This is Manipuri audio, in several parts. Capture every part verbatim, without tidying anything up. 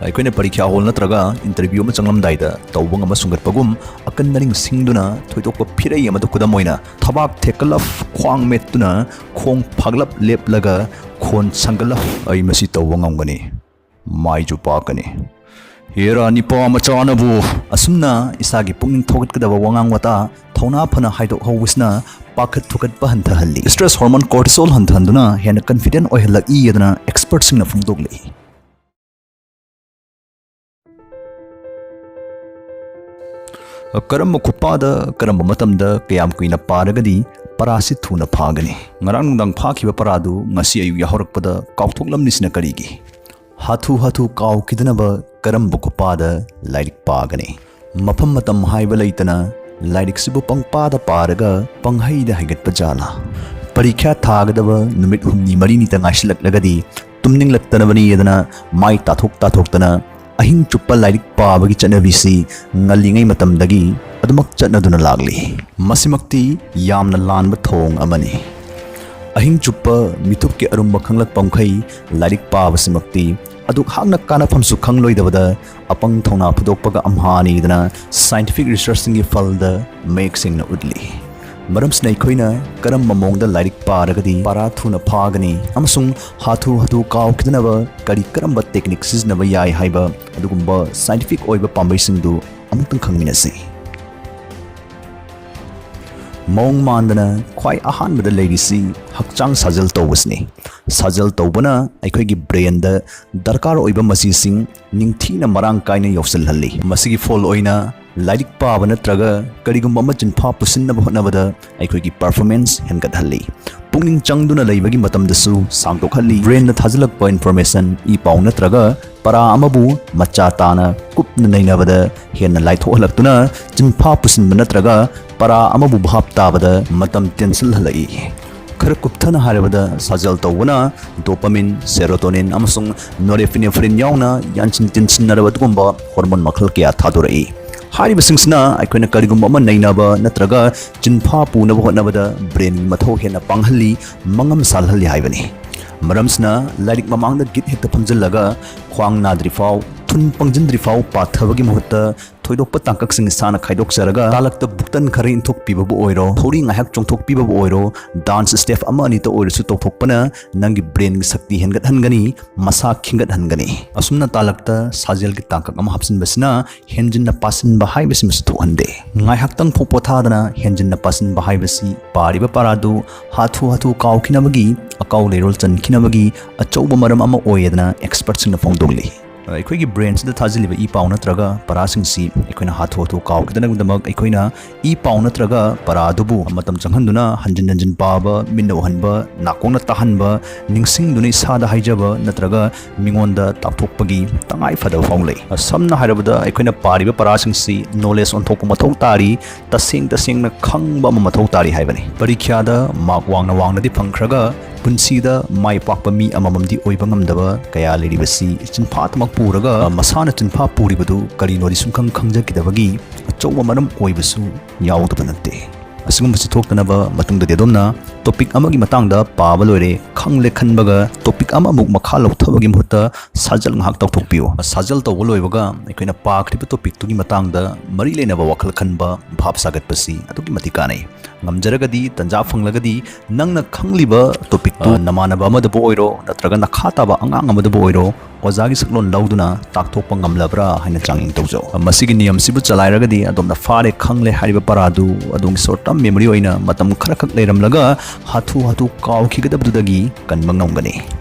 ꯑꯩꯈꯣꯏꯅ ꯄꯔꯤꯈ꯭ꯌꯥ ꯍꯣꯜ ꯅꯠꯇ꯭ꯔꯒ ꯏꯟꯇꯔꯚ꯭ꯌꯨ ꯑꯃ ꯆꯪꯂꯝꯗꯥꯏꯗ ꯇꯧꯕ ꯉꯝꯕ ꯁꯨꯡꯒꯠꯄꯒꯨꯝ, ꯑꯀꯟ ꯑꯔꯤꯡ ꯁꯤꯡꯗꯨꯅ ꯊꯣꯏꯗꯣꯛꯄ ꯐꯤꯔꯩ ꯑꯃꯗ, ꯈꯨꯗꯝ ꯑꯣꯏꯅ, ꯊꯕꯥꯛ ꯊꯦꯛꯀꯠꯂꯞ, ꯈ꯭ꯋꯥꯡ ꯃꯦꯠꯇꯨꯅ, ꯈꯣꯡ ꯐꯥꯒꯠꯂꯞ ꯂꯦꯞꯂꯒ ꯈꯣꯟ ꯁꯪꯒꯠꯂꯞ, "ꯑꯩ ꯃꯁꯤ ꯇꯧꯕ ꯉꯝꯒꯅꯤ, ꯃꯥꯏꯁꯨ ꯄꯥꯛꯀꯅꯤ, ꯍꯦꯔꯥ ꯅꯤꯄꯥ ꯃꯆꯥꯅꯕꯨ!" ꯑꯁꯨꯝꯅ ꯏꯁꯥꯒꯤ ꯄꯨꯛꯅꯤꯡ ꯊꯧꯒꯠꯀꯗꯕ ꯋꯥꯉꯥꯡ ꯋꯥꯇꯥ ꯊꯧꯅꯥ ꯐꯅ ꯍꯥꯏꯗꯣꯛꯍꯧꯕꯁꯤꯅ ꯄꯥꯈꯠ ꯊꯨꯀꯠꯄ ꯍꯟꯊꯍꯜꯂꯤ꯫ ꯁ꯭ꯇ꯭ꯔꯦꯁ ꯍꯣꯔꯃꯣꯟ ꯀꯣꯔꯇꯤꯁꯣꯜ ꯍꯟꯊꯍꯟꯗꯨꯅ ꯍꯦꯟꯅ ꯀꯟꯐꯤꯗꯦꯟ ꯑꯣꯏꯍꯜꯂꯛꯏ ꯑꯗꯨꯅ ꯑꯦꯛꯁꯄꯔꯠꯁꯤꯡꯅ ꯐꯣꯡꯗꯣꯛꯂꯤ꯫ ꯀꯔꯝꯕ ꯈꯨꯄꯥꯗ ꯀꯔꯝꯕ ꯃꯇꯝꯗ ꯀꯌꯥꯝ ꯀꯨꯏꯅ ꯄꯥꯔꯒꯗꯤ ꯄꯔꯥꯁꯤ ꯊꯨꯅ ꯐꯥꯒꯅꯤ? ꯉꯔꯥꯡ ꯅꯨꯡꯗꯥꯡ ꯐꯥꯈꯤꯕ ꯄꯔꯥꯗꯨ ꯉꯁꯤ ꯑꯌꯨꯛ ꯌꯥꯍꯧꯔꯛꯄꯗ ꯀꯥꯎꯊꯣꯛꯂꯝꯂꯤꯁꯤꯅ ꯀꯔꯤꯒꯤ? ꯍꯥꯊꯨ ꯍꯥꯊꯨ ꯀꯥꯎꯈꯤꯗꯅꯕ ꯀꯔꯝꯕ ꯈꯨꯄꯥꯗ ꯂꯥꯏꯔꯤꯛ ꯄꯥꯒꯅꯤ? ꯃꯐꯝ ꯃꯇꯝ ꯍꯥꯏꯕ ꯂꯩꯇꯅ ꯂꯥꯏꯔꯤꯛꯁꯤꯕꯨ ꯄꯪꯄꯥꯗ ꯄꯥꯔꯒ ꯄꯪꯍꯩꯗ ꯍꯩꯒꯠꯄ ꯖꯥꯠꯂꯥ? ꯄꯔꯤꯈ꯭ꯌꯥ ꯊꯥꯒꯗꯕ ꯅꯨꯃꯤꯠ ꯍꯨꯝꯅꯤ ꯃꯔꯤꯅꯤꯇ ꯉꯥꯏꯁꯤꯜꯂꯛꯂꯒꯗꯤ ꯇꯨꯝꯅꯤꯡꯂꯛꯇꯅꯕꯅꯤ ꯑꯗꯨꯅ ꯃꯥꯏ ꯇꯥꯊꯣꯛ ꯇꯥꯊꯣꯛꯇꯅ ꯑꯍꯤꯡ ꯆꯨꯞꯄ ꯂꯥꯏꯔꯤꯛ ꯄꯥꯕꯒꯤ ꯆꯠꯅꯕꯤꯁꯤ ꯉꯜꯂꯤꯉꯩ ꯃꯇꯝꯗꯒꯤ ꯑꯗꯨꯃꯛ ꯆꯠꯅꯗꯨꯅ ꯂꯥꯛꯂꯤ꯫ ꯃꯁꯤꯃꯛꯇꯤ ꯌꯥꯝꯅ ꯂꯥꯟꯕ ꯊꯧꯑꯣꯡ ꯑꯃꯅꯤ꯫ ꯑꯍꯤꯡ ꯆꯨꯞꯄ ꯃꯤꯊꯨꯞꯀꯤ ꯑꯔꯨꯝꯕ ꯈꯪꯂꯛꯄ ꯃꯈꯩ ꯂꯥꯏꯔꯤꯛ ꯄꯥꯕꯁꯤꯃꯛꯇꯤ ꯑꯗꯨꯛ ꯍꯥꯛꯅ ꯀꯥꯟꯅꯐꯝꯁꯨ ꯈꯪꯂꯣꯏꯗꯕꯗ ꯑꯄꯪ ꯊꯧꯅꯥ ꯐꯨꯗꯣꯛꯄꯒ ꯑꯝꯍꯥꯅꯤꯗꯅ ꯁꯥꯏꯟꯇꯤꯐꯤꯛ ꯔꯤꯁꯔꯆꯁꯤꯡꯒꯤ ꯐꯜꯗ ꯃꯌꯦꯛ ꯁꯦꯡꯅ ꯎꯠꯂꯤ꯫ ꯃꯔꯝꯁꯤꯅ ꯑꯩꯈꯣꯏꯅ ꯀꯔꯝꯕ ꯃꯑꯣꯡꯗ ꯂꯥꯏꯔꯤꯛ ꯄꯥꯔꯒꯗꯤ ꯄꯥꯔꯥ ꯊꯨꯅ ꯐꯥꯒꯅꯤ ꯑꯃꯁꯨꯡ ꯍꯥꯊꯨ ꯍꯥꯊꯨ ꯀꯥꯎꯈꯤꯗꯅꯕ ꯀꯔꯤ ꯀꯔꯝꯕ ꯇꯦꯛꯅꯤꯛ ꯁꯤꯖꯤꯟꯅꯕ ꯌꯥꯏ ꯍꯥꯏꯕ ꯑꯗꯨꯒꯨꯝꯕ ꯁꯥꯏꯟꯇꯤꯐꯤꯛ ꯑꯣꯏꯕ ꯄꯥꯝꯕꯩꯁꯤꯡꯗꯨ ꯑꯃꯨꯛꯇꯪ ꯈꯪꯃꯤꯟꯅꯁꯤ꯫ ꯃꯑꯣꯡ ꯃꯥꯟꯗꯅ ꯈ꯭ꯋꯥꯏ ꯑꯍꯥꯟꯕꯗ ꯂꯩꯔꯤꯁꯤ ꯍꯛꯆꯥꯡ ꯁꯥꯖꯦꯜ ꯇꯧꯕꯁꯤꯅꯤ꯫ ꯁꯥꯖꯦꯜ ꯇꯧꯕꯅ ꯑꯩꯈꯣꯏꯒꯤ ꯕ꯭ꯔꯦꯟꯗ ꯗꯔꯀꯥꯔ ꯑꯣꯏꯕ ꯃꯆꯤꯁꯤꯡ ꯅꯤꯡꯊꯤꯅ ꯃꯔꯥꯡ ꯀꯥꯏꯅ ꯌꯧꯁꯤꯜꯍꯜꯂꯤ꯫ ꯃꯁꯤꯒꯤ ꯐꯣꯜ ꯑꯣꯏꯅ ꯂꯥꯏꯔꯤꯛ ꯄꯥꯕ ꯅꯠꯇ꯭ꯔꯒ ꯀꯔꯤꯒꯨꯝꯕ ꯑꯃ ꯆꯤꯟꯐꯥ ꯄꯨꯁꯤꯟꯅꯕ ꯍꯣꯠꯅꯕꯗ ꯑꯩꯈꯣꯏꯒꯤ ꯄꯔꯐꯣꯔꯃꯦꯟꯁ ꯍꯦꯟꯒꯠꯍꯜꯂꯤ꯫ ꯄꯨꯛꯅꯤꯡ ꯆꯪꯗꯨꯅ ꯂꯩꯕꯒꯤ ꯃꯇꯝꯗꯁꯨ ꯁꯥꯡꯗꯣꯛꯍꯜꯂꯤ꯫ ꯕ꯭ꯔꯦꯟꯅ ꯊꯥꯖꯤꯜꯂꯛꯄ ꯏꯟꯐꯣꯔꯃꯦꯁꯟ, ꯏ ꯄꯥꯎ ꯅꯠꯇ꯭ꯔꯒ ꯄꯔꯥ ꯑꯃꯕꯨ ꯃꯆꯥ ꯇꯥꯅ ꯀꯨꯞꯅ ꯅꯩꯅꯕꯗ ꯍꯦꯟꯅ ꯂꯥꯏꯊꯣꯛꯍꯜꯂꯛꯇꯨꯅ ꯆꯤꯟꯐꯥ ꯄꯨꯁꯤꯟꯕ ꯅꯠꯇ꯭ꯔꯒ ꯄꯔꯥ ꯑꯃꯕꯨ ꯚꯥꯞ ꯇꯥꯕꯗ ꯃꯇꯝ ꯇꯦꯟꯁꯤꯜꯍꯜꯂꯛꯏ꯫ ꯈꯔ ꯀꯨꯞꯊꯅ ꯍꯥꯏꯔꯕꯗ, ꯁꯥꯖꯦꯜ ꯇꯧꯕꯅ ꯗꯣꯄꯥꯃꯤꯟ, ꯁꯦꯔꯣꯇꯣꯅꯤꯟ ꯑꯃꯁꯨꯡ ꯅꯣꯔꯦꯐꯤꯅꯦꯐ꯭ꯔꯤꯟ ꯌꯥꯎꯅ ꯌꯥꯟꯁꯤꯟ ꯇꯤꯟꯁꯤꯟꯅꯔꯕ ꯑꯗꯨꯒꯨꯝꯕ ꯍꯣꯔꯃꯣꯟ ꯃꯈꯜ ꯀꯌꯥ ꯊꯥꯗꯣꯔꯛꯏ꯫ ꯍꯥꯏꯔꯤꯕꯁꯤꯡꯁꯤꯅ ꯑꯩꯈꯣꯏꯅ ꯀꯔꯤꯒꯨꯝꯕ ꯑꯃ ꯅꯩꯅꯕ ꯅꯠꯇ꯭ꯔꯒ ꯆꯤꯟꯐꯥ ꯄꯨꯅꯕ ꯍꯣꯠꯅꯕꯗ ꯕ꯭ꯔꯦꯟꯒꯤ ꯃꯊꯧ ꯍꯦꯟꯅ ꯄꯥꯡꯍꯜꯂꯤ, ꯃꯉꯝ ꯁꯥꯜꯍꯜꯂꯤ ꯍꯥꯏꯕꯅꯤ꯫ ꯃꯔꯝꯁꯤꯅ ꯂꯥꯏꯔꯤꯛ ꯃꯃꯥꯡꯗ ꯒꯤꯠ ꯍꯦꯛꯇ ꯐꯝꯖꯤꯜꯂꯒ ꯈ꯭ꯋꯥꯡ ꯅꯥꯗ꯭ꯔꯤꯐꯥꯎ, ꯊꯨꯟ ꯄꯪꯖꯤꯟꯗ꯭ꯔꯤꯐꯥꯎ ꯄꯥꯊꯕꯒꯤ ꯃꯍꯨꯠꯇ ꯊꯣꯏꯗꯣꯛꯄ ꯇꯥꯡꯀꯛꯁꯤꯡ ꯏꯁꯥꯅ ꯈꯥꯏꯗꯣꯛꯆꯔꯒ ꯇꯥꯂꯛꯇ ꯕꯨꯛꯇꯟ ꯈꯔ ꯏꯟꯊꯣꯛꯄꯤꯕꯕꯨ ꯑꯣꯏꯔꯣ, ꯊꯧꯔꯤ ꯉꯥꯏꯍꯥꯛ ꯆꯣꯡꯊꯣꯛꯄꯤꯕꯕꯨ ꯑꯣꯏꯔꯣ, ꯗꯥꯟꯁ ꯁ꯭ꯇꯦꯞ ꯑꯃ ꯑꯅꯤꯇ ꯑꯣꯏꯔꯁꯨ ꯇꯧꯊꯣꯛꯄꯅ ꯅꯪꯒꯤ ꯕ꯭ꯔꯦꯟꯒꯤ ꯁꯛꯇꯤ ꯍꯦꯟꯒꯠꯍꯟꯒꯅꯤ, ꯃꯁꯥ ꯈꯤꯡꯒꯠꯍꯟꯒꯅꯤ꯫ ꯑꯁꯨꯝꯅ ꯇꯥꯂꯛꯇ ꯁꯥꯖꯦꯜꯒꯤ ꯇꯥꯡꯀꯛ ꯑꯃ ꯍꯥꯞꯆꯤꯟꯕꯁꯤꯅ ꯍꯦꯟꯖꯤꯟꯅ ꯄꯥꯁꯤꯟꯕ ꯍꯥꯏꯕꯁꯤꯃꯁꯨ ꯊꯣꯛꯍꯟꯗꯦ꯫ ꯉꯥꯏꯍꯥꯛꯇꯪ ꯐꯥꯎ ꯄꯣꯊꯥꯗꯅ ꯍꯦꯟꯖꯤꯟꯅ ꯄꯥꯁꯤꯟꯕ ꯍꯥꯏꯕꯁꯤ ꯄꯥꯔꯤꯕ ꯄꯔꯥꯗꯨ ꯍꯥꯊꯨ ꯍꯥꯊꯨ ꯀꯥꯎꯈꯤꯅꯕꯒꯤ, ꯑꯀꯥꯎ ꯂꯩꯔꯣꯜ ꯆꯟꯈꯤꯅꯕꯒꯤ ꯑꯆꯧꯕ ꯃꯔꯝ ꯑꯃ ꯑꯣꯏꯌꯦꯗꯅ ꯑꯦꯛꯁꯄꯔꯠꯁꯤꯡꯅ ꯐꯣꯡꯗꯣꯛꯂꯤ꯫ ꯑꯩꯈꯣꯏꯒꯤ ꯕ꯭ꯔꯦꯟꯁꯤꯗ ꯊꯥꯖꯤꯜꯂꯤꯕ ꯏ ꯄꯥꯎ ꯅꯠꯇ꯭ꯔꯒ ꯄꯔꯥꯁꯤꯡꯁꯤ ꯑꯩꯈꯣꯏꯅ ꯍꯥꯊꯨ ꯍꯥꯊꯨ ꯀꯥꯎꯈꯤꯗꯅꯕꯒꯤꯗꯃꯛ ꯑꯩꯈꯣꯏꯅ ꯏ ꯄꯥꯎ ꯅꯠꯇ꯭ꯔꯒ ꯄꯔꯥ ꯑꯗꯨꯕꯨ ꯃꯇꯝ ꯆꯪꯍꯟꯗꯨꯅ ꯍꯟꯖꯤꯟ ꯍꯟꯖꯤꯟ ꯄꯥꯕ, ꯃꯤꯠꯅ ꯎꯍꯟꯕ, ꯅꯥꯀꯣꯡꯅ ꯇꯥꯍꯟꯕ, ꯅꯤꯡꯁꯤꯡꯗꯨꯅ ꯏꯁꯥꯗ ꯍꯥꯏꯖꯕ ꯅꯠꯇ꯭ꯔꯒ ꯃꯤꯉꯣꯟꯗ ꯇꯥꯛꯊꯣꯛꯄꯒꯤ ꯇꯉꯥꯏ ꯐꯗꯕ ꯐꯥꯎ ꯂꯩ꯫ ꯁꯝꯅ ꯍꯥꯏꯔꯕꯗ, ꯑꯩꯈꯣꯏꯅ ꯄꯥꯔꯤꯕ ꯄꯔꯥꯁꯤꯡꯁꯤ ꯅꯣꯂꯦꯖ ꯑꯣꯟꯊꯣꯛꯄ ꯃꯊꯧ ꯇꯥꯔꯤ, ꯇꯁꯦꯡ ꯇꯁꯦꯡꯅ ꯈꯪꯕ ꯑꯃ ꯃꯊꯧ ꯇꯥꯔꯤ ꯍꯥꯏꯕꯅꯤ꯫ ꯄꯔꯤꯈ꯭ꯌꯥꯗ ꯃꯥꯔꯛ ꯋꯥꯡꯅ ꯋꯥꯡꯅꯗꯤ ꯐꯪꯈ꯭ꯔꯒ ꯄꯨꯟꯁꯤꯗ ꯃꯥꯏ ꯄꯥꯛꯄ ꯃꯤ ꯑꯃꯃꯝꯗꯤ ꯑꯣꯏꯕ ꯉꯝꯗꯕ ꯀꯌꯥ ꯂꯩꯔꯤꯕꯁꯤ ꯆꯤꯟꯐꯥꯇꯃꯛ ꯄꯨꯔꯒ ꯃꯁꯥꯅ ꯆꯤꯟꯐꯥ ꯄꯨꯔꯤꯕꯗꯨ ꯀꯔꯤꯅꯣꯗꯤ ꯁꯨꯡꯈꯪ ꯈꯪꯖꯈꯤꯗꯕꯒꯤ ꯑꯆꯧꯕ ꯃꯔꯝ ꯑꯣꯏꯕꯁꯨ ꯌꯥꯎꯗꯕ ꯅꯠꯇꯦ꯫ ꯑꯁꯤꯒꯨꯝꯕꯁꯤ ꯊꯣꯛꯇꯅꯕ ꯃꯇꯨꯡꯗꯗꯤ ꯑꯗꯣꯝꯅ ꯇꯣꯄꯤꯛ ꯑꯃꯒꯤ ꯃꯇꯥꯡꯗ ꯄꯥꯕ ꯂꯣꯏꯔꯦ ꯈꯪꯂꯦ ꯈꯟꯕꯒ ꯇꯣꯄꯤꯛ ꯑꯃꯃꯨꯛ ꯃꯈꯥ ꯂꯧꯊꯕꯒꯤ ꯃꯍꯨꯠꯇ ꯁꯥꯖꯦꯜ ꯉꯥꯏꯍꯥꯛ ꯇꯧꯊꯣꯛꯄꯤꯌꯨ꯫ ꯁꯥꯖꯦꯜ ꯇꯧꯕ ꯂꯣꯏꯕꯒ ꯑꯩꯈꯣꯏꯅ ꯄꯥꯈ꯭ꯔꯤꯕ ꯇꯣꯄꯤꯛꯇꯨꯒꯤ ꯃꯇꯥꯡꯗ ꯃꯔꯤ ꯂꯩꯅꯕ ꯋꯥꯈꯜ ꯈꯟꯕ, ꯚꯥꯞ ꯁꯥꯒꯠꯄꯁꯤ ꯑꯗꯨꯛꯀꯤ ꯃꯇꯤꯛ ꯀꯥꯟꯅꯩ꯫ ꯉꯝꯖꯔꯒꯗꯤ, ꯇꯟꯖꯥ ꯐꯪꯂꯒꯗꯤ, ꯅꯪꯅ ꯈꯪꯂꯤꯕ ꯇꯣꯄꯤꯛꯇꯨ ꯑ, ꯅꯃꯥꯟꯅꯕ ꯑꯃꯗꯕꯨ ꯑꯣꯏꯔꯣ ꯅꯠꯇ꯭ꯔꯒ ꯅꯈꯥ ꯇꯥꯕ ꯑꯉꯥꯡ ꯑꯃꯗꯕꯨ ꯑꯣꯏꯔꯣ, ꯑꯣꯖꯥꯒꯤ ꯁꯛꯂꯣꯟ ꯂꯧꯗꯨꯅ ꯇꯥꯛꯊꯣꯛꯄ ꯉꯝꯂꯕ꯭ꯔꯥ ꯍꯥꯏꯅ ꯆꯥꯡꯌꯦꯡ ꯇꯧꯖꯧ꯫ ꯃꯁꯤꯒꯤ ꯅꯤꯌꯝꯁꯤꯕꯨ ꯆꯂꯥꯏꯔꯒꯗꯤ ꯑꯗꯣꯝꯅ ꯐꯥꯔꯦ ꯈꯪꯂꯦ ꯍꯥꯏꯔꯤꯕ ꯄꯔꯥꯗꯨ ꯑꯗꯣꯝꯒꯤ ꯁꯣꯔꯠ ꯇꯔꯝ ꯃꯦꯃꯣꯔꯤ ꯑꯣꯏꯅ ꯃꯇꯝ ꯈꯔꯈꯛ ꯂꯩꯔꯝꯂꯒ ꯍꯥꯊꯨ ꯍꯥꯊꯨ ꯀꯥꯎꯈꯤꯒꯗꯕꯗꯨꯗꯒꯤ ꯀꯟꯕ ꯉꯝꯒꯅꯤ꯫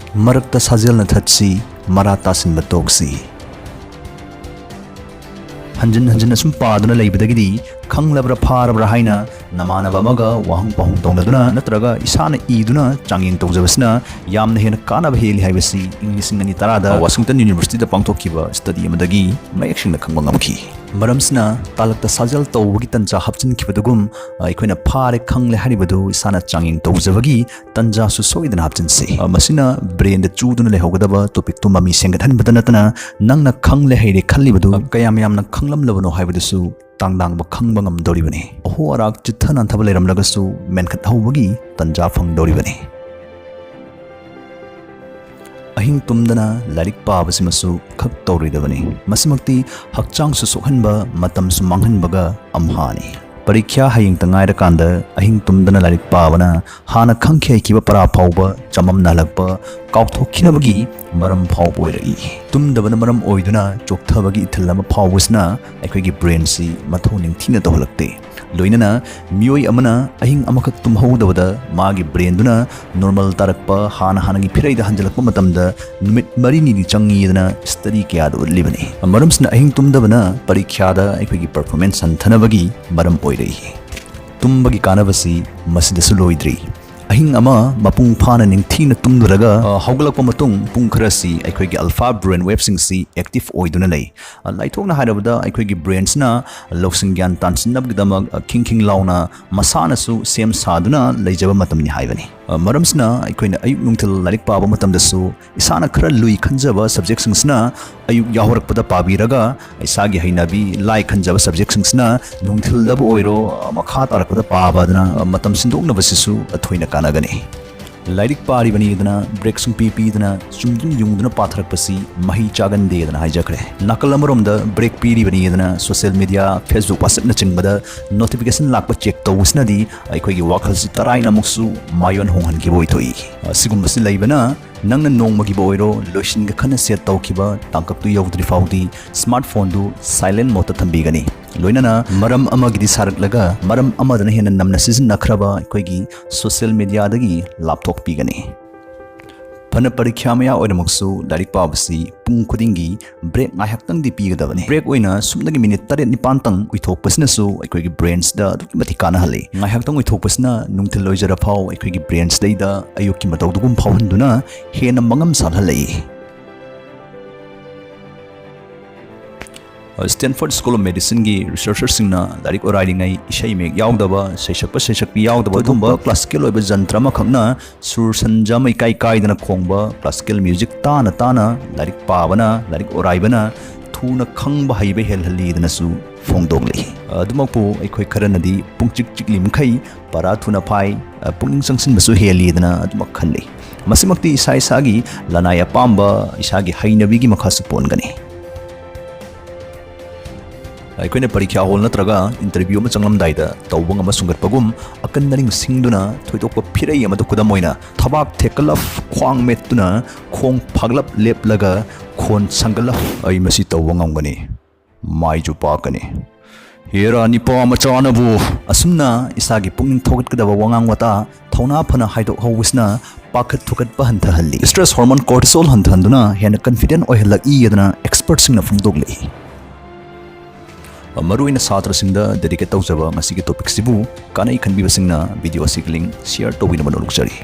ꯃꯔꯛꯇ ꯁꯥꯖꯦꯜꯅ ꯊꯠꯁꯤ, ꯃꯔꯥ ꯇꯥꯁꯤꯟꯕ ꯇꯣꯛꯁꯤ꯫ ꯍꯟꯖꯤꯟ ꯍꯟꯖꯤꯟ ꯑꯁꯨꯝ ꯄꯥꯗꯨꯅ ꯂꯩꯕꯗꯒꯤꯗꯤ ꯈꯪꯂꯕ꯭ꯔꯥ ꯐꯥꯔꯕ꯭ꯔꯥ ꯍꯥꯏꯅ ꯅꯃꯥꯟꯅꯕ ꯑꯃꯒ ꯋꯥꯍꯪ ꯄꯥꯎꯍꯪ ꯇꯧꯅꯗꯨꯅ ꯅꯠꯇ꯭ꯔꯒ ꯏꯁꯥꯅ ꯏꯗꯨꯅ ꯆꯥꯡꯌꯦꯡ ꯇꯧꯖꯕꯁꯤꯅ ꯌꯥꯝꯅ ꯍꯦꯟꯅ ꯀꯥꯟꯅꯕ ꯍꯦꯜꯂꯤ ꯍꯥꯏꯕꯁꯤ ꯏꯪ ꯂꯤꯁꯤꯡ ꯑꯅꯤ ꯇꯔꯥꯗ ꯋꯥꯁꯤꯡꯇꯟ ꯌꯨꯅꯤꯚꯔꯁꯤꯇꯤꯗ ꯄꯥꯡꯊꯣꯛꯈꯤꯕ ꯁ꯭ꯇꯗꯤ ꯑꯃꯗꯒꯤ ꯃꯌꯦꯛ ꯁꯦꯡꯅ ꯈꯪꯕ ꯉꯝꯈꯤ꯫ ꯃꯔꯝꯁꯤꯅ ꯇꯥꯂꯛꯇ ꯁꯥꯖꯦꯜ ꯇꯧꯕꯒꯤ ꯇꯟꯖꯥ ꯍꯥꯞꯆꯤꯟꯈꯤꯕꯗꯨꯒꯨꯝ ꯑꯩꯈꯣꯏꯅ ꯐꯥꯔꯦ ꯈꯪꯂꯦ ꯍꯥꯏꯔꯤꯕꯗꯨ ꯏꯁꯥꯅ ꯆꯥꯡꯌꯦꯡ ꯇꯧꯖꯕꯒꯤ ꯇꯟꯖꯥꯁꯨ ꯁꯣꯏꯗꯅ ꯍꯥꯞꯆꯤꯟꯁꯤ꯫ ꯃꯁꯤꯅ ꯕ꯭ꯔꯦꯟꯗ ꯆꯨꯗꯨꯅ ꯂꯩꯍꯧꯒꯗꯕ ꯇꯣꯄꯤꯛꯇꯨ ꯃꯃꯤ ꯁꯦꯝꯒꯠꯍꯟꯕꯗ ꯅꯠꯇꯅ ꯅꯪꯅ ꯈꯪꯂꯦ ꯍꯩꯔꯦ ꯈꯜꯂꯤꯕꯗꯨ ꯀꯌꯥꯝ ꯌꯥꯝꯅ ꯈꯪꯂꯝꯂꯕꯅꯣ ꯍꯥꯏꯕꯗꯨꯁꯨ ꯇꯥꯡꯗꯥꯡꯕ ꯈꯪꯕ ꯉꯝꯗꯧꯔꯤꯕꯅꯤ꯫ ꯑꯍꯣ ꯑꯔꯥꯛ ꯆꯤꯠꯊ ꯅꯥꯟꯊꯕ ꯂꯩꯔꯝꯂꯒꯁꯨ ꯃꯦꯟꯈꯠꯍꯧꯕꯒꯤ ꯇꯟꯖꯥ ꯐꯪꯗꯧꯔꯤꯕꯅꯤ꯫ ꯑꯍꯤꯡ ꯇꯨꯝꯗꯅ ꯂꯥꯏꯔꯤꯛ ꯄꯥꯕꯁꯤꯃꯁꯨ ꯈꯛ ꯇꯧꯔꯣꯏꯗꯕꯅꯤ꯫ ꯃꯁꯤꯃꯛꯇꯤ ꯍꯛꯆꯥꯡꯁꯨ ꯁꯣꯛꯍꯟꯕ, ꯃꯇꯝꯁꯨ ꯃꯥꯡꯍꯟꯕꯒ ꯑꯝꯍꯥꯅꯤ꯫ ꯄꯔꯤꯈ꯭ꯌꯥ ꯍꯌꯦꯡꯇ ꯉꯥꯏꯔꯀꯥꯟꯗ ꯑꯍꯤꯡ ꯇꯨꯝꯗꯅ ꯂꯥꯏꯔꯤꯛ ꯄꯥꯕꯅ ꯍꯥꯟꯅ ꯈꯪꯈꯤ ꯍꯩꯈꯤꯕ ꯄꯔꯥ ꯐꯥꯎꯕ ꯆꯃꯝꯅꯍꯜꯂꯛꯄ, ꯀꯥꯎꯊꯣꯛꯈꯤꯅꯕꯒꯤ ꯃꯔꯝ ꯐꯥꯎꯕ ꯑꯣꯏꯔꯛꯏ꯫ ꯇꯨꯝꯗꯕꯅ ꯃꯔꯝ ꯑꯣꯏꯗꯨꯅ ꯆꯣꯛꯊꯕꯒꯤ ꯏꯊꯤꯜ ꯑꯃ ꯐꯥꯎꯕꯁꯤꯅ ꯑꯩꯈꯣꯏꯒꯤ ꯕ꯭ꯔꯦꯟꯁꯤ ꯃꯊꯧ ꯅꯤꯡꯊꯤꯅ ꯇꯧꯍꯜꯂꯛꯇꯦ꯫ ꯂꯣꯏꯅꯅ ꯃꯤꯑꯣꯏ ꯑꯃꯅ ꯑꯍꯤꯡ ꯑꯃꯈꯛ ꯇꯨꯝꯍꯧꯗꯕꯗ ꯃꯥꯒꯤ ꯕ꯭ꯔꯦꯟꯗꯨꯅ ꯅꯣꯔꯃꯦꯜ ꯇꯥꯔꯛꯄ, ꯍꯥꯟꯅ ꯍꯥꯟꯅꯒꯤ ꯐꯤꯔꯩꯗ ꯍꯟꯖꯤꯜꯂꯛꯄ ꯃꯇꯝꯗ ꯅꯨꯃꯤꯠ ꯃꯔꯤꯅꯤꯗꯤ ꯆꯪꯉꯤꯗꯅ ꯁ꯭ꯇꯗꯤ ꯀꯌꯥꯗ ꯎꯠꯂꯤꯕꯅꯤ꯫ ꯃꯔꯝꯁꯤꯅ ꯑꯍꯤꯡ ꯇꯨꯝꯗꯕꯅ ꯄꯔꯤꯈ꯭ꯌꯥꯗ ꯑꯩꯈꯣꯏꯒꯤ ꯄꯔꯐꯣꯔꯃꯦꯟꯁ ꯍꯟꯊꯅꯕꯒꯤ ꯃꯔꯝ ꯑꯣꯏꯔꯛꯏ꯫ ꯇꯨꯝꯕꯒꯤ ꯀꯥꯟꯅꯕꯁꯤ ꯃꯁꯤꯗꯁꯨ ꯂꯣꯏꯗ꯭ꯔꯤ꯫ ꯑꯍꯤꯡ ꯑꯃ ꯃꯄꯨꯡ ꯐꯥꯅ ꯅꯤꯡꯊꯤꯅ ꯇꯨꯝꯂꯨꯔꯒ, ꯑ, ꯍꯧꯒꯠꯂꯛꯄ ꯃꯇꯨꯡ ꯄꯨꯡ ꯈꯔꯁꯤ ꯑꯩꯈꯣꯏꯒꯤ ꯑꯜꯐꯥ ꯕ꯭ꯔꯦꯟ ꯋꯦꯕꯁꯤꯡꯁꯤ ꯑꯦꯛꯇꯤꯚ ꯑꯣꯏꯗꯨꯅ ꯂꯩ꯫ ꯑ, ꯂꯥꯏꯊꯣꯛꯅ ꯍꯥꯏꯔꯕꯗ, ꯑꯩꯈꯣꯏꯒꯤ ꯕ꯭ꯔꯦꯟꯁꯤꯅ ꯂꯧꯁꯤꯡ ꯒ꯭ꯌꯥꯟ ꯇꯥꯟꯁꯤꯟꯅꯕꯒꯤꯗꯃꯛ, ꯑ, ꯈꯤꯡ ꯈꯤꯡ ꯂꯥꯎꯅ ꯃꯁꯥꯅꯁꯨ ꯁꯦꯝ ꯁꯥꯗꯨꯅ ꯂꯩꯖꯕ ꯃꯇꯝꯅꯤ ꯍꯥꯏꯕꯅꯤ꯫ ꯑ, ꯃꯔꯝꯁꯤꯅ ꯑꯩꯈꯣꯏꯅ ꯑꯌꯨꯛ ꯅꯨꯡꯊꯤꯜ ꯂꯥꯏꯔꯤꯛ ꯄꯥꯕ ꯃꯇꯝꯗꯁꯨ ꯏꯁꯥꯅ ꯈꯔ ꯂꯨꯏ ꯈꯟꯖꯕ ꯁꯕꯖꯦꯛꯁꯤꯡꯁꯤꯅ ꯑꯌꯨꯛ ꯌꯥꯍꯧꯔꯛꯄꯗ ꯄꯥꯕꯤꯔꯒ, ꯏꯁꯥꯒꯤ ꯍꯩꯅꯕꯤ ꯂꯥꯏ ꯈꯟꯖꯕ ꯁꯕꯖꯦꯛꯁꯤꯡꯁꯤꯅ ꯅꯨꯡꯊꯤꯜꯗꯕꯨ ꯑꯣꯏꯔꯣ, ꯃꯈꯥ ꯇꯥꯔꯛꯄꯗ ꯄꯥꯕꯗꯅ ꯃꯇꯝ ꯁꯤꯟꯗꯣꯛꯅꯕꯁꯤꯁꯨ ꯑꯊꯣꯏꯅ ꯀꯥꯟꯅꯒꯅꯤ꯫ ꯂꯥꯏꯔꯤꯛ ꯄꯥꯔꯤꯕꯅꯤꯗꯅ ꯕ꯭ꯔꯦꯛ ꯁꯨꯡꯄꯤ ꯄꯤꯗꯅ ꯆꯨꯝꯗꯨꯝ ꯌꯨꯡꯗꯨꯅ ꯄꯥꯊꯔꯛꯄꯁꯤ ꯃꯍꯩ ꯆꯥꯒꯟꯗꯦꯗꯅ ꯍꯥꯏꯖꯈ꯭ꯔꯦ꯫ ꯅꯥꯀꯜ ꯑꯃꯔꯣꯝꯗ ꯕ꯭ꯔꯦꯛ ꯄꯤꯔꯤꯕꯅꯤꯗꯅ ꯁꯣꯁꯤꯌꯦꯜ ꯃꯤꯗꯤꯌꯥ, Facebook, WhatsAppꯅꯆꯤꯡꯕꯗ ꯅꯣꯇꯤꯐꯤꯀꯦꯁꯟ ꯂꯥꯛꯄ ꯆꯦꯛ ꯇꯧꯕꯁꯤꯅꯗꯤ ꯑꯩꯈꯣꯏꯒꯤ ꯋꯥꯈꯜꯁꯤ ꯇꯔꯥꯏꯅ ꯑꯃꯨꯛꯁꯨ ꯃꯥꯏꯑꯣꯟ ꯍꯣꯡꯍꯟꯈꯤꯕ ꯑꯣꯏꯊꯣꯛꯏ꯫ ꯑꯁꯤꯒꯨꯝꯕꯁꯤ ꯂꯩꯕꯅ ꯅꯪꯅ ꯅꯣꯡꯃꯒꯤꯕꯨ ꯑꯣꯏꯔꯣ ꯂꯣꯏꯁꯤꯟꯒꯦ ꯈꯟꯅ ꯁꯦꯠ ꯇꯧꯈꯤꯕ ꯇꯥꯡꯀꯛꯇꯨ ꯌꯧꯗ꯭ꯔꯤ ꯐꯥꯎꯗꯤ ꯁ꯭ꯃꯥꯔꯠ ꯐꯣꯟꯗꯨ ꯁꯥꯏꯂꯦꯟ ꯃꯣꯗꯇ ꯊꯝꯕꯤꯒꯅꯤ꯫ ꯂꯣꯏꯅꯅ ꯃꯔꯝ ꯑꯃꯒꯤꯗꯤ ꯁꯥꯔꯛꯂꯒ ꯃꯔꯝ ꯑꯃꯗꯅ ꯍꯦꯟꯅ ꯅꯝꯅ ꯁꯤꯖꯤꯟꯅꯈ꯭ꯔꯕ ꯑꯩꯈꯣꯏꯒꯤ ꯁꯣꯁꯤꯌꯦꯜ ꯃꯤꯗꯤꯌꯥꯗꯒꯤ ꯂꯥꯞꯊꯣꯛꯄꯤꯒꯅꯤ꯫ ꯐꯅ ꯄꯔꯤꯈ꯭ꯌꯥ ꯃꯌꯥ ꯑꯣꯏꯔꯃꯛꯁꯨ ꯂꯥꯏꯔꯤꯛ ꯄꯥꯕꯁꯤ ꯄꯨꯡ ꯈꯨꯗꯤꯡꯒꯤ ꯕ꯭ꯔꯦꯛ ꯉꯥꯏꯍꯥꯛꯇꯪꯗꯤ ꯄꯤꯒꯗꯕꯅꯤ꯫ ꯕ꯭ꯔꯦꯛ ꯑꯣꯏꯅ ꯁꯨꯞꯅꯒꯤ ꯃꯤꯅꯤꯠ ꯇꯔꯦꯠ ꯅꯤꯄꯥꯟꯇꯪ ꯎꯏꯊꯣꯛꯄꯁꯤꯅꯁꯨ ꯑꯩꯈꯣꯏꯒꯤ ꯕ꯭ꯔꯦꯟꯁꯤꯗ ꯑꯗꯨꯛꯀꯤ ꯃꯇꯤꯛ ꯀꯥꯟꯅꯍꯜꯂꯤ꯫ ꯉꯥꯏꯍꯥꯛꯇꯪ ꯎꯏꯊꯣꯛꯄꯁꯤꯅ ꯅꯨꯡꯊꯤꯜ ꯑꯣꯏꯖꯔꯐꯥꯎ ꯑꯩꯈꯣꯏꯒꯤ ꯕ꯭ꯔꯦꯟꯁꯤꯗꯩꯗ ꯑꯌꯨꯛꯀꯤ ꯃꯇꯧꯗꯨꯒꯨꯝ ꯐꯥꯎꯍꯟꯗꯨꯅ ꯍꯦꯟꯅ ꯃꯉꯝ ꯁꯥꯜꯍꯜꯂꯛꯏ꯫ ꯁ꯭ꯇꯦꯟꯐꯣꯔꯗ ꯁ꯭ꯀꯨꯜ ꯑꯣꯐ ꯃꯦꯗꯤꯁꯤꯟꯒꯤ ꯔꯤꯁꯔꯆꯔꯁꯤꯡꯅ ꯂꯥꯏꯔꯤꯛ ꯑꯣꯔꯥꯏꯔꯤꯉꯩ ꯏꯁꯩ ꯃꯌꯦꯛ ꯌꯥꯎꯗꯕ, ꯁꯩꯁꯛꯄ ꯁꯩꯁꯛꯄꯤ ꯌꯥꯎꯗꯕ ꯑꯗꯨꯒꯨꯝꯕ ꯀ꯭ꯂꯥꯁꯤꯀꯦꯜ ꯑꯣꯏꯕ ꯖꯟꯇ꯭ꯔ ꯑꯃꯈꯛꯅ ꯁꯨꯔ ꯁꯟꯖꯥꯝ ꯏꯀꯥꯏ ꯀꯥꯏꯗꯅ ꯈꯣꯡꯕ ꯀ꯭ꯂꯥꯁꯤꯀꯦꯜ ꯃ꯭ꯌꯨꯖꯤꯛ ꯇꯥꯅ ꯇꯥꯅ ꯂꯥꯏꯔꯤꯛ ꯄꯥꯕꯅ, ꯂꯥꯏꯔꯤꯛ ꯑꯣꯔꯥꯏꯕꯅ ꯊꯨꯅ ꯈꯪꯕ ꯍꯩꯕ ꯍꯦꯜꯍꯜꯂꯤꯗꯅꯁꯨ ꯐꯣꯡꯗꯣꯛꯂꯤ꯫ ꯑꯗꯨꯃꯛꯄꯨ ꯑꯩꯈꯣꯏ ꯈꯔꯅꯗꯤ ꯄꯨꯡꯆꯤꯛ ꯆꯤꯛꯂꯤ ꯃꯈꯩ ꯄꯔꯥ ꯊꯨꯅ ꯐꯥꯏ, ꯄꯨꯛꯅꯤꯡ ꯆꯪꯁꯤꯟꯕꯁꯨ ꯍꯦꯜꯂꯤꯗꯅ ꯑꯗꯨꯃꯛ ꯈꯜꯂꯤ꯫ ꯃꯁꯤꯃꯛꯇꯤ ꯏꯁꯥ ꯏꯁꯥꯒꯤ ꯂꯅꯥꯏ ꯑꯄꯥꯝꯕ, ꯏꯁꯥꯒꯤ ꯍꯩꯅꯕꯤꯒꯤ ꯃꯈꯥꯁꯨ ꯄꯣꯟꯒꯅꯤ꯫ ꯑꯩꯈꯣꯏꯅ ꯄꯔꯤꯈ꯭ꯌꯥ ꯍꯣꯜ ꯅꯠꯇ꯭ꯔꯒ ꯏꯟꯇꯔꯚ꯭ꯌꯨ ꯑꯃ ꯆꯪꯂꯝꯗꯥꯏꯗ ꯇꯧꯕ ꯉꯝꯕ ꯁꯨꯡꯒꯠꯄꯒꯨꯝ, ꯑꯀꯟ ꯑꯔꯤꯡ ꯁꯤꯡꯗꯨꯅ ꯊꯣꯏꯗꯣꯛꯄ ꯐꯤꯔꯩ ꯑꯃꯗ, ꯈꯨꯗꯝ ꯑꯣꯏꯅ, ꯊꯕꯥꯛ ꯊꯦꯛꯀꯠꯂꯞ, ꯈ꯭ꯋꯥꯡ ꯃꯦꯠꯇꯨꯅ, ꯈꯣꯡ ꯐꯥꯒꯠꯂꯞ ꯂꯦꯞꯂꯒ, ꯈꯣꯟ ꯁꯪꯒꯠꯂꯞ, ꯑꯩ ꯃꯁꯤ ꯇꯧꯕ ꯉꯝꯒꯅꯤ, ꯃꯥꯏꯁꯨ ꯄꯥꯛꯀꯅꯤ꯫ ꯍꯦꯔꯥ ꯅꯤꯄꯥ ꯃꯆꯥꯅꯕꯨ! ꯑꯁꯨꯝꯅ ꯏꯁꯥꯒꯤ ꯄꯨꯛꯅꯤꯡ ꯊꯧꯒꯠꯀꯗꯕ ꯋꯥꯉꯥꯡ ꯋꯥꯇꯥ ꯊꯧꯅꯥ ꯐꯅ ꯍꯥꯏꯗꯣꯛꯍꯧꯕꯁꯤꯅ ꯄꯥꯈꯠ ꯊꯨꯀꯠꯄ ꯍꯟꯊꯍꯜꯂꯤ꯫ Stress hormone cortisol ꯍꯟꯊꯍꯟꯗꯨꯅ ꯍꯦꯟꯅ confident ꯑꯣꯏꯍꯜꯂꯛꯏ ꯑꯗꯨꯅ expertꯁꯤꯡꯅ ꯐꯣꯡꯗꯣꯛꯂꯛꯏ꯫ ꯃꯔꯨꯑꯣꯏꯅ ꯁꯥꯇ꯭ꯔꯁꯤꯡꯗ dedicate ꯇꯧꯖꯕ ꯉꯁꯤꯒꯤ topicꯁꯤꯕꯨ ꯀꯥꯟꯅꯩ ꯈꯟꯕꯤꯕꯁꯤꯡꯅ video ꯑꯁꯤꯒꯤ link share ꯇꯧꯕꯤꯅꯕ ꯅꯣꯜꯂꯨꯛꯆꯔꯤ꯫